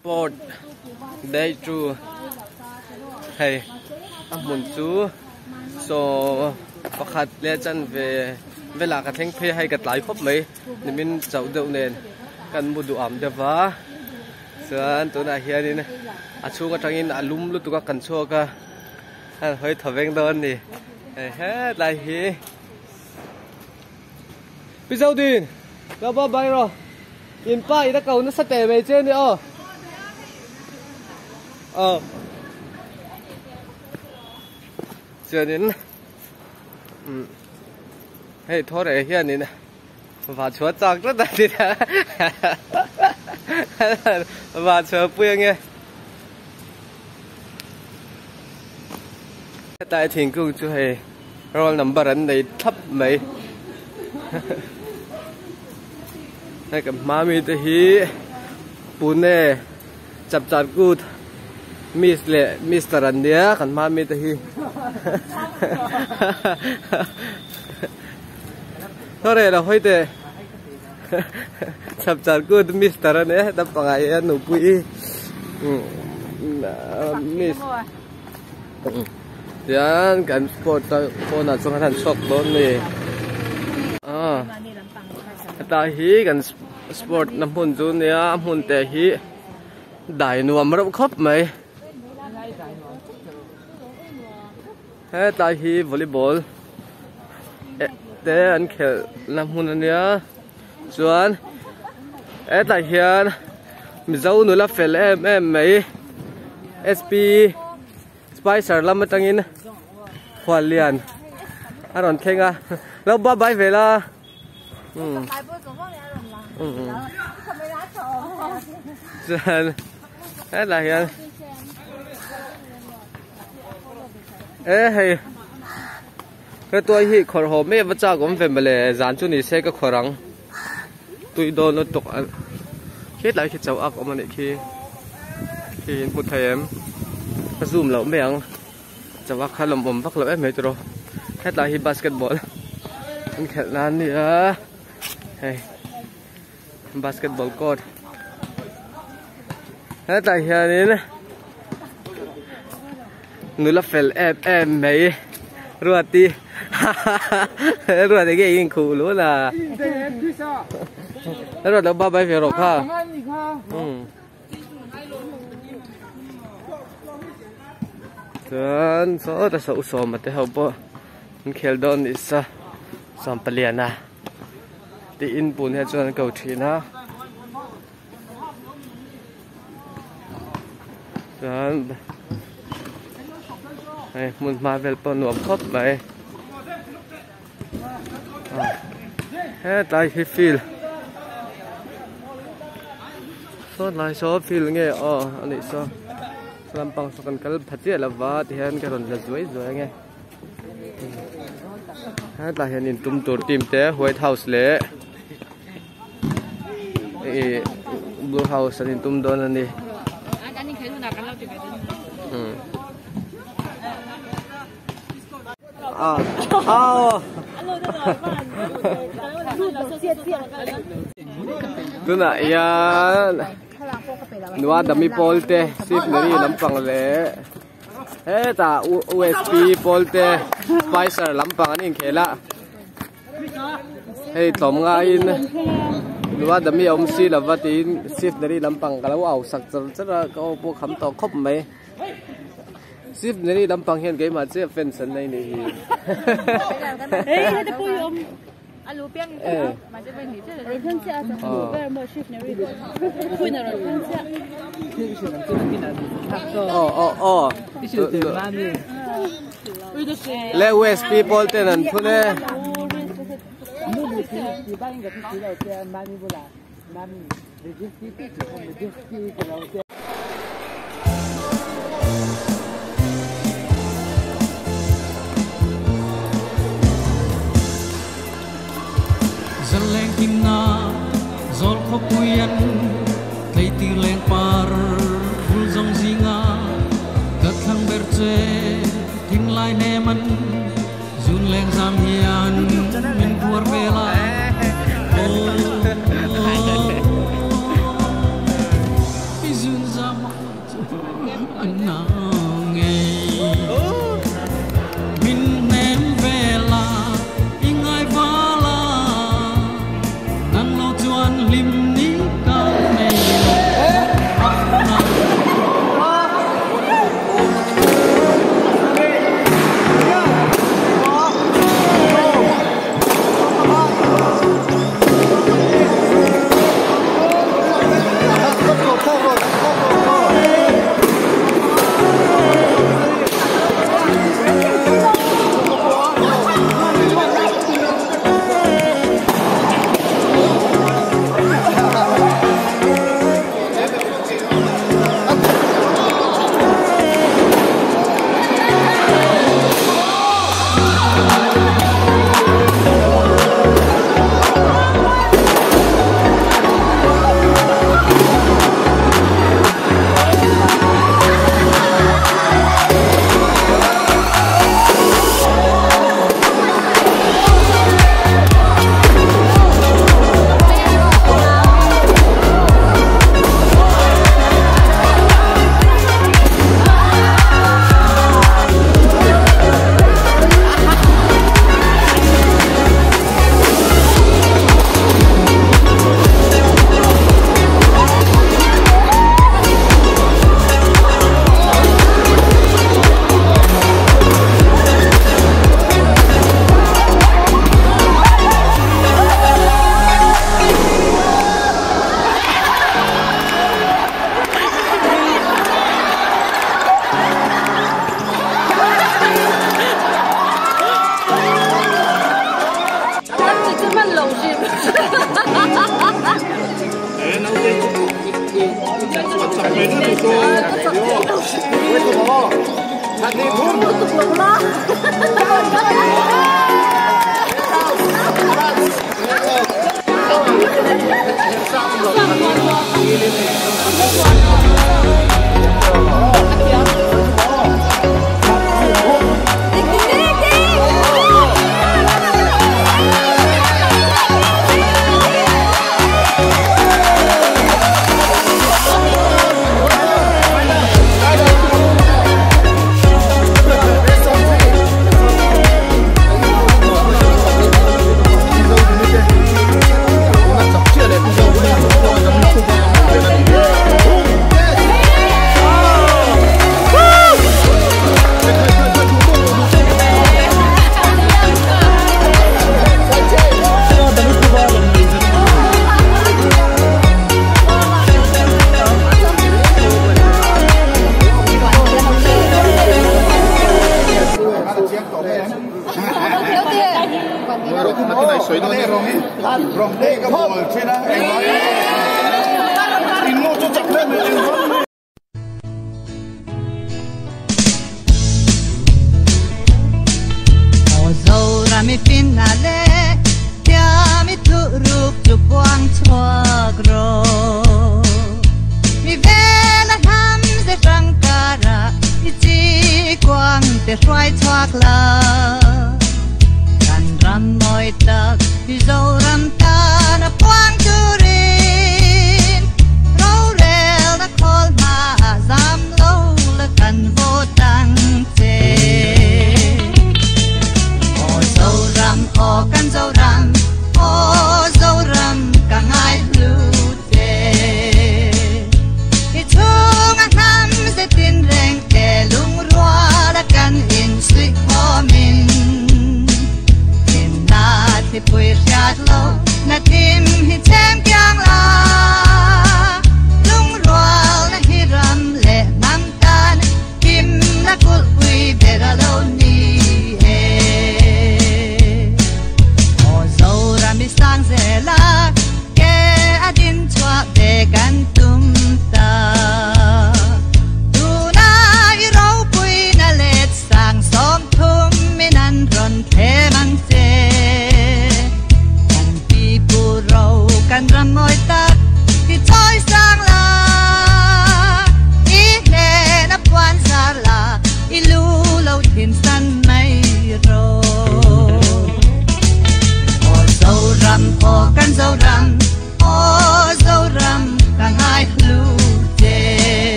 Sport day two hei a hmun chu saw pakhat leh chanve velah ka thleng phei a hei ka tlai khawp mai nimin chauh deuh nen kan mu duh am deuh va chuan tunah hianin a chhung atangin a lum lutuk a kan chhuak a an hawi thaw veng dawn a ni hei hetlai hi. Pi Zodin, lo ba bai rawh. In pa in a ko nasa teh mai che ni aw. Aw. Chuanin um hei thaw reh hianin va chhuah chak tlat a ni va chhuah pui ange. Hetlai thingkung chu hei roll number an nei thlap mai hei kan hma mi te hi Pune Chapcharkut Miss leh Mister an nia kan hma mi te hi thaw reh lo hawi teh Chapcharkut Mister a nia heta pangah hian nupui Miss. Tian kan sport a pawnah chuan kan han chhuak dawn a ni ah heta hi kan sport na hmun chu nia a hmun te hi dai nuam reuh khawp mai hetlai hi volleyball te an khelh na hmun a nia chuan hetlai hian. Mizo nula fel em em mai SP Spicer lam atangin khual lian a rawn thleng a lo ba bai ve la um chuan hetlai hian e hei he tuai hi khawrh haw mai ava chak awm ve mawle zan chu ni se ka khawrh ang. Tui dawn lutuk a hetlai khi chauh ak awm a nih khi khi in hmu thei em ka zoom loh mai ang chauh ak kha lawm awm vak loh em mai tiraw hetlai hi basketball an khelh nan a ni a hei basketball court hetlai hianin nula fel em em mai Ruati Ruati nge in khuh lu la Ruat lo ba bai ve rawh kha chuan sawta saw sawma te ho pawh an khel dawn ni sa sawm palian a tiin pun hian chuan an ko thin a. Chuan hei hmun hma vel pawh nuam khawp mai hetlai hi field saw tlai saw field nge aw a nih saw lampang saw kan kal pha chiah lova tihian ka rawn la zuai zuai ange hetlai hian intum tur team te white house leh. Ih blue house an intum dawn a ni tunah hian nua dami pawl te sipnari lampang leh hetah usp pawl te spicer lampang an inkhel a. Hei tlawm ngaiin nula dami a awm si lova tiin sifnary lampang ka lo au sak char char a ka aw pawh kham tawh khawp mai sifnary lampang hian keimah chiah fans an nei nih hi aw aw aw Le USP pawl ten an phun e.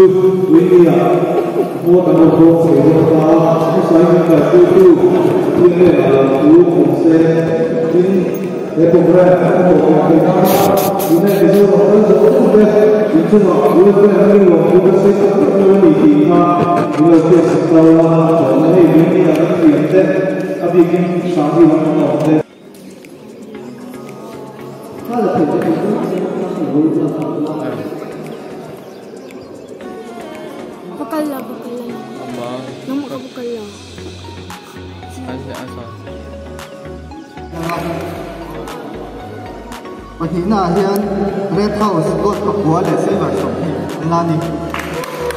Chu Winnie-a hmuh kan lo bawk thei dawn ta a, hmasa in kan kalpuitu Pathian hnenah lo thu awm se, tin he programme kan hlawh tlin theih nana tuna Mizoram kal zawh zawh te inchungah welfare hming lawmtu ka sawi tak tak lo a ni tih kha min lo hriatsak ta ula, chuan hei Winnie-a kan thiam te a bikin Shanti lam kan awm te. Pahnihna ah hian Red House gold pakua leh silver 20 an la a ni.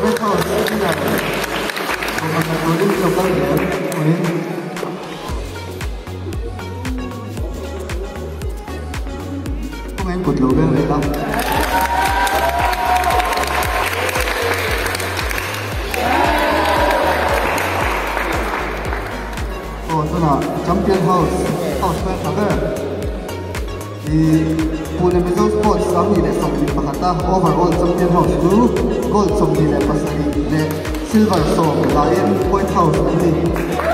Red House winner pakhat turin local zel pawhin. Kawngin kut lo veng leh ta. Aw tunah Champion House house hmel tha ber i Pune Mizo Sports 2021 a overall Champion House chu gold 27 leh silver 10 lahin White House an ni.